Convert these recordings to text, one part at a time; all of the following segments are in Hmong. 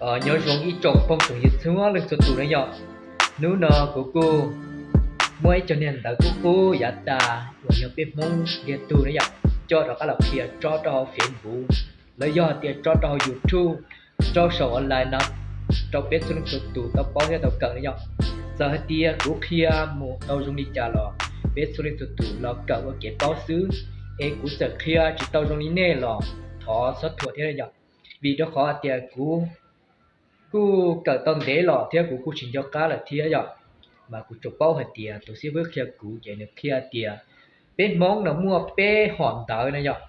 Nyob zoo ib tsoom phooj tsoom ywg txhua leej txhua tus na yom. Hnub no kuv kuj muab ib co niag ntawv kub qub yav tas uas yog peb Hmoob ntiag tug na yom, coj rov qab los qhia tso rau hauv Facebook, los yog tias tso rau hauv YouTube, tso saum online no rau peb txhua leej txhua tus tau paub thiab tau kawm na yom. Txawm hais tias kuv qhia mus tau zoo li cas los peb txhua leej txhua tus los kawm ua kev paub xwb, es kuv txawm qhia tsis tau zoo li nej los thov txhob thuam thiab na yom. Vim rau qhov tias kuv kuj kawm tau ntev los thiab kuv kuj tsis nco qab lawm thiab yom. Mas kuv tsuas paub hais tias tus xib fwb qhia kuv ces nws qhia tias peb Hmoob no muaj peb hom ntawv na yom.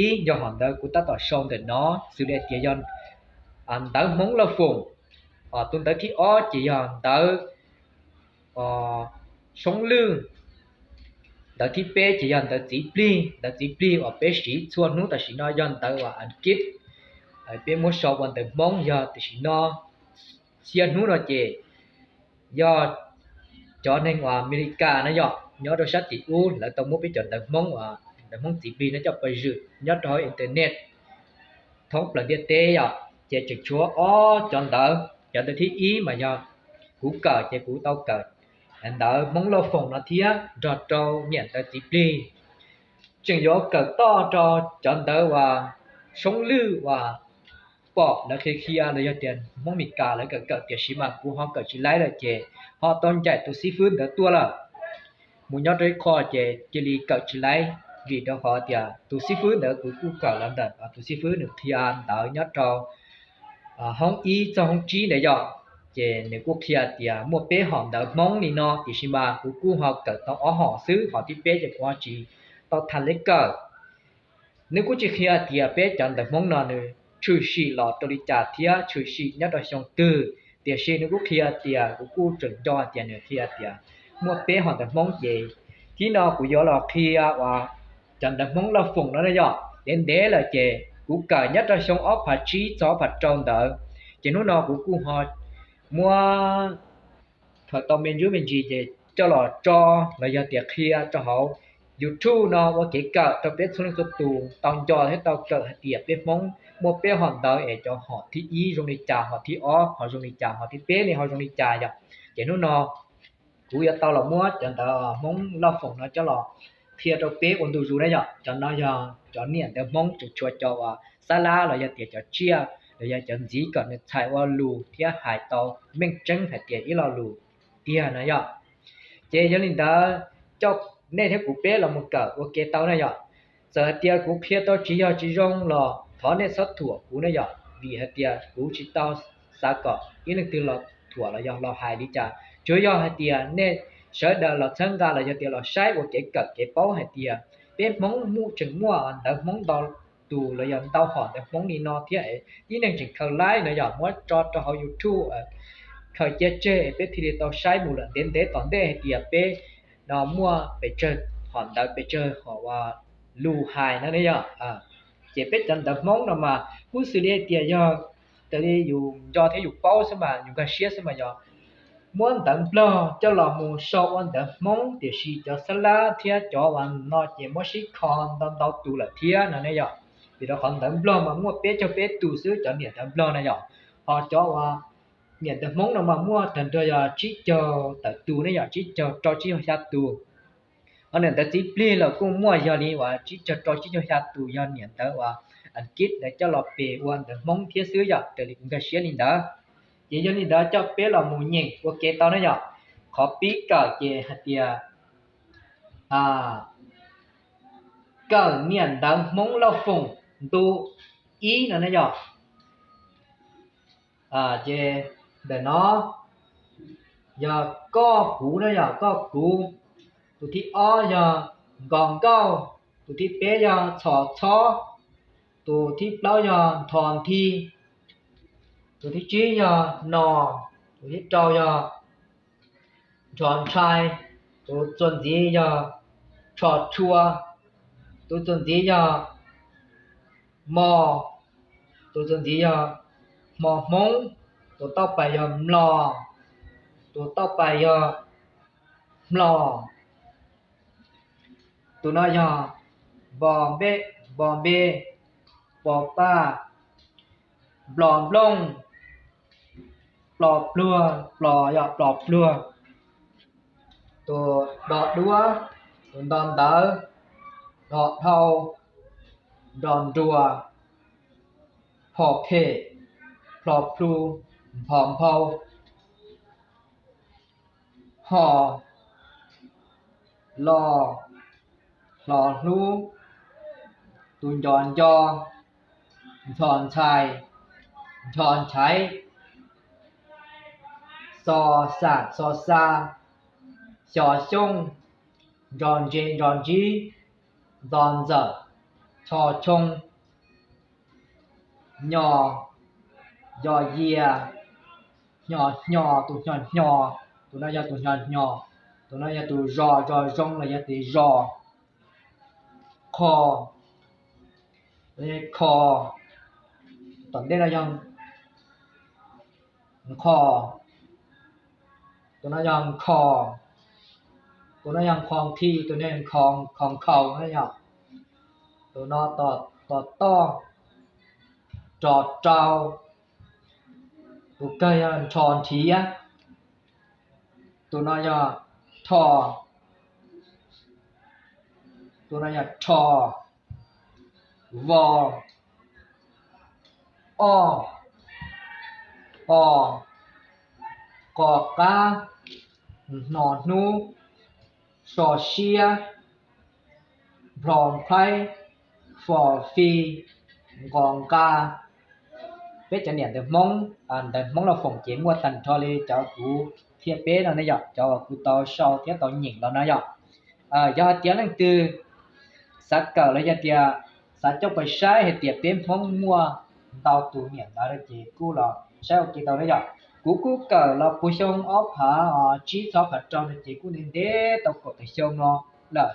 Ib yog hom ntawv kuv tab tom sau ntawm no, xws li hais tias yog ntawv Hmoob Lauj Foom. Tus ntawv thib ob ces yog ntawv Soob Lwj. Ntawv thib peb ces yog ntawv Txiv Plig. Ntawv Txiv Plig uas peb siv txhua hnub tam sim no yog ntawv uas Askiv, peb muab sau ua ntawv Hmoob yog tam sim no. Txhia hnub no ces yog cov neeg uas Amelikas na yom, nyob rau sab tim ub lawv tau muab peb cov ntawv Hmoob uas ntawv Hmoob Txiv Plig no coj pov zwm nyob rau hauv internet thoob plaws ntiaj teb yom. Ces tseem tshuav ob cov ntawv, cov ntawv thib ib mas yog kuv kawm ces kuv tau kawm ntawv Hmoob Lauj Foom no thiab nrog rau niam ntawv Txiv Plig. Tseem yuav kawm toj rau cov ntawv uas Soob Lwj uas pom lawv qhia qhia los yog tias Hmoob Mes Kas lawv kawm kawm, tiam sis mas kuv ho kawm tsis laib lawm ces ho tau ncaim tus xib fwb ntawd tuaj lawm. Mus nyob rau ib qho ces cia li kawm tsis laib, vim rau qhov tias tus xib fwb ntawd kuv kuj kawm los ntawm tus xib fwb nws qhia ntawv nyob rau hoob ib txog hoob tsib ntawd yom. Ces nws kuj qhia tias muaj peb hom ntawv Hmoob li no, tiam sis mas kuv kuj ho kawm tau ob hom xwb, hom thib peb ces kuv ho tsis tau thas leb kawm. Nws kuj tsis qhia tias peb cov ntawv Hmoob no nws tshwm sim los rau li cas thiab tshwm sim nyob rau xyoo twg, tiam sis nws kuj qhia tias kuv kuj tseem nco tias nws qhia tias muaj peb hom ntawv Hmoob. Ces thib no kuv yuav los qhia uas cov ntawv Hmoob Lauj Foom no na yom. Ntev ntev lawm ces kuv kawm nyob rau xyoo ob phav tsib txog ob phav rau ntawd, ces hnub no kuv kuj ho muab khaws tau me ntsis me ntsis ces coj los tso los yog tias qhia rau hauv YouTube no ua kev kawm rau peb txhua leej txhua tus tau nco thiab tau kawm hais tias peb Hmoob muaj peb hom ntawv es cov hom thib ib zoo li cas, hom thib ob ho zoo li cas, hom thib peb ne ho zoo li cas yom. Ces hnub no kuv yuav tau los muab cov ntawv Hmoob Lauj Foom no coj los qhia rau peb ua ntu zus na yom. Cov no yog cov niam ntawv Hmoob tseem tshuav cov uas xab lab los yog tias cov tsiaj los yog cov ntxiv kom nws txhais ua lus thiab hais tau meej tseeb hais tias ib lo lus tiag no yom. Ces yog li ntawd, coj nej thiab kuv peb los mus kawm ua ke tau na yom. Txawm hais tias kuv qhia tau tsis yog tsis zoo los thov nej txhob thuam kuv na yom, vim hais tias kuv tsis tau xav kom ib leej twg los thuam los yog los hais li cas. Tsuas yog hais tias nej sawv daws los txhawb nqa los yog tias los saib ua kev kawm kev paub hais tias peb Hmoob muaj, tseem muaj ntawv Hmoob ntau tus los yog ntau hom ntawv Hmoob li no thiab, ib neeg tseem khaws laib no yog muab tso rau hauv YouTube khaws cia tseg es peb thiaj li tau saib mus lawm ntev ntev tom ntej hais tias peb no muaj pes tsawg hom ntawv, pes tsawg hom lus hais no ne yom. Ces peb cov ntawv Hmoob no mas kuj xws li hais tias yog raws li yus nco thiab yus paub xwb mas yus nkag siab xwb mas yog muab ntawv Nplog coj los mus sau ua ntawv Hmoob, tiam sis cov xab lab thiab cov uas no ces muab sib kho ntau ntau tus lawm thiab no ne yom. Vim rau qhov ntawv Nplog mas muaj peb caug peb tus xwb cov niam ntawv Nplog na yom, ho cov uas niam ntawv Hmoob no mas muaj tag nrho yog tsib caug tawm tus ne yom, tsib caug rau tsib caug xya tus. Ho niam ntawv Txiv Plig los kuj muaj yog li uas tsib caug rau tsib caug xya tus yog niam ntawv uas Askiv ntawd coj los pes ua ntawv Hmoob thiab xwb yom, raws li kuv nkag siab li ntawd. Ces yog li ntawd coj peb los mus nyeem ua ke tau na yom. Qhov pib kawm ces hais tias kawm niam ntawv Hmoob Lauj Foom ntu ib no na yom. Ces ntawm no yog koj kuv na yom, koj kuv. Tus thib ob yog nkos nkauj. Tus thib peb yog txhos txhob. Tus thib plaub yog nthos nthi. Tus thib tsib yog nos. Tus thib rau yog nrho ntshai. Tus txuas ntxiv yog tsho tshua. Tus txuas ntxiv yog mos. Tus txuas ntxiv yog hmo hmoob. Tus tauj pais yog mlos. Tus tauj pais yog hmlos. Tus no yog npos npe, npos npe, npos paj, nplos nplooj, Plo pluag, plo yog plo pluag. Tus do duab, tus nto ntawv, do dhau, do nruas, pho phem, plho plhu, npho nphau, ho, lo, hlo hlub, tus nco nco, ncho ntxhais, ncho nchaiv, xo xam xo xa, xyo xyooj, ntso ntse ntso ntsib, ntxo ntxawm, cho choo, nyo, yo yia, hnyo hnyo, tus hnyo hnyo, tus no yog tus hnyo hnyo, tus no yog tus zos, zos zoo los yog tus zos, qho, kho, tom ntej no yog nqho, tus no yog nkho, tus no yog nqho nqhi, tus no yog nkho nkhaus na yom. Tus no tom toj, rog rau, tus kawg yog nrho nrhiav, tus no yog rho, tus no yog rho, vo, o, o, qo qab, hno hnub, so siab, nplho nplhaib, fo fi, nqo nqa. Peb cov niam ntawv Hmoob, ntawv Hmoob Lauj Foom ces muaj tag nrho li cov kuv qhia peb no ne yom, cov uas kuv tau sau thiab tau nyeem los no yom. Yog hais tias leej twg xav kawm los yog tias xav coj pais saib hais tias peb Hmoob muaj ntau tus niam ntawv no ces kuj los saib ua ke tau na yom. Kuv kuj kawm los puag xyoo ob phav tsib txog ob phav rau no ces kuj ntev ntev tau kaum tawm xyoo no lawm.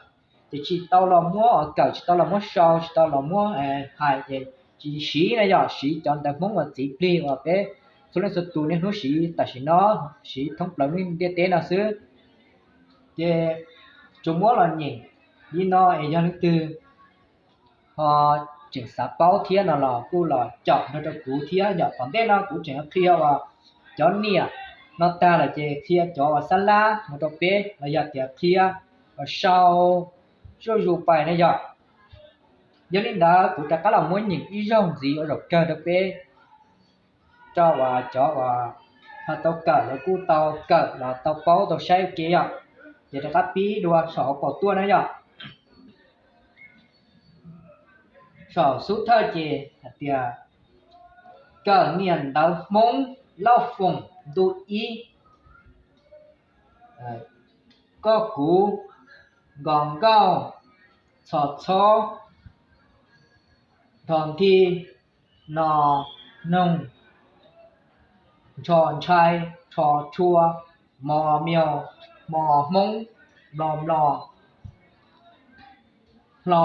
Ces tsis tau los muab kawm, tsis tau los muab sau, tsis tau los muab hais ces tsis siv na yom, siv cov ntawv Hmoob uas txiv plig uas peb txhua leej txhua tus niaj hnub siv tam sim no, siv thoob plaws lub ntiaj teb no xwb. Ces tsuas muab los nyeem li no es yog leej twg ho tseem xav paub thiab no los kuj los caum nrog rau kuv thiab yom. Tom ntej no kuv tseem qhia uas cov niam no tag lawm ces qhia cov uas xab lab mus rau peb los yog tias qhia uas sau zuj zus pais na yom. Yog li ntawd kuv rov qab los muab nyeem ib zaug ntxiv ua zaum kawg rau peb, rau uas cov uas ho tau kawm los kuj tau kawm los tau paub tau saib ua ke yom. Ces rov qab pib dua saum hauv paus tuaj na yom. Saum xub thawj ces hais tias kawm niam ntawv Hmoob Lauj Foom ntu ib. Koj kuv, nkos nkauj, txhos txhob, nthos nthi, no, noog, ntsho ntshai, rho rhua, mo mios, hmo hmoob, mlo mlos, hlo,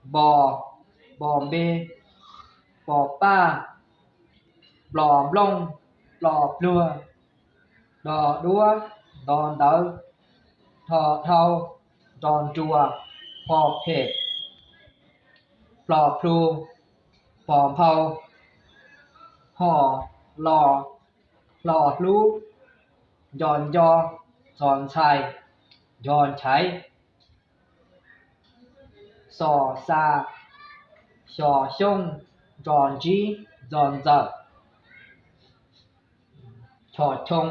npo, npo npe, npo paj, nplo nplooj, nplo pluag, do duab, nto ntawv, nto dhau, nto nruas, npo phem, nplo plhu, npo nphau, ho lo, hlo hlub, nco nco, ntxhos ntxhais, nco nchaiv, xos xa, xyos xyooj, ntso ntsib, ntxo ntxawm, chos choo,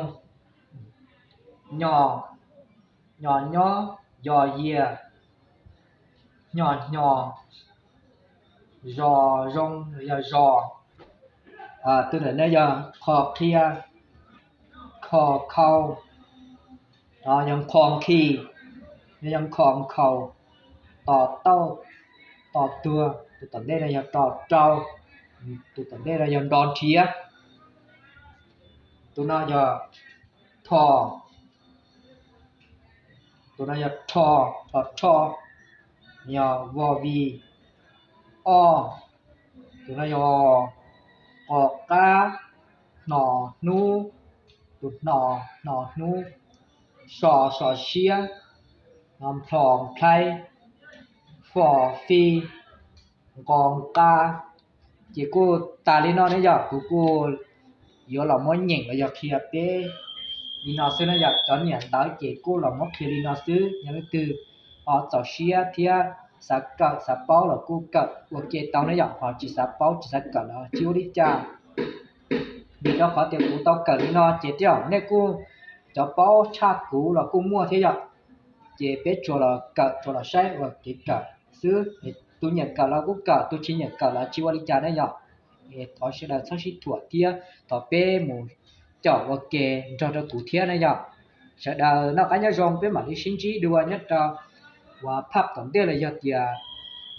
nyo, nyo nyob, yo yia, hnyo hnyo, zos zoo los yog zos. Tus ntawm no yog kho qhia, kho khau, yog nkho nkhis, yog nkho nkhaus, to tauj, to tuag, tus tom ntej no yog to rau, tus tom ntej no yog nro nrhiav, tus no yog tho, tus no yog rho, tho rho, yog vo vi, o, tus no yog qo qab, hno hnub, tus hno, hno hnub, so, so siab, nplho nplhaib, fo fi, nqo nqa. Ces kuj tas li no ne yom, kuv kuj yuav los muab nyeem los yog qhia peb li no xwb na yom. Cov niam ntawv ces kuj los muab qhia li no xwb, yog leej twg ho txaus siab thiab xav kawm xav paub los kuj kawm ua ke tau na yom, ho tsis xav paub tsis xav kawm los tsis ua li cas. Vim rau qhov tias kuv tau kawm li no ces tej zaum nej kuj, cov paub tshaj kuv los kuj muaj thiab yom. Ces peb tsuas los kawm tsuas los saib ua kev kawm xwb, tus nyiam kawm los kuj kawm, tus tsis nyiam kawm los tsis ua li cas na yom. Thov sawv daws txhob sib thuam thiab thov peb mus caum ua ke nrog rau kuv thiab na yom. Sawv daws noj qab nyob zoo, peb mam li sib ntsib dua nyob rau uas phaj tom ntej los yog tias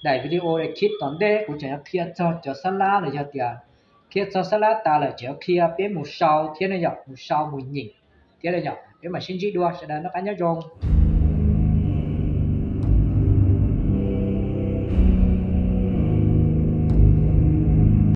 daim video daim clip tom ntej kuv tseem yuav qhia txog cov xab lab los yog tias qhia txog xab lab tas lawm tseem yuav qhia peb mus sau thiab na yom, mus sau mus nyeem thiab na yom. Peb mam sib ntsib dua, sawv daws noj qab nyob zoo.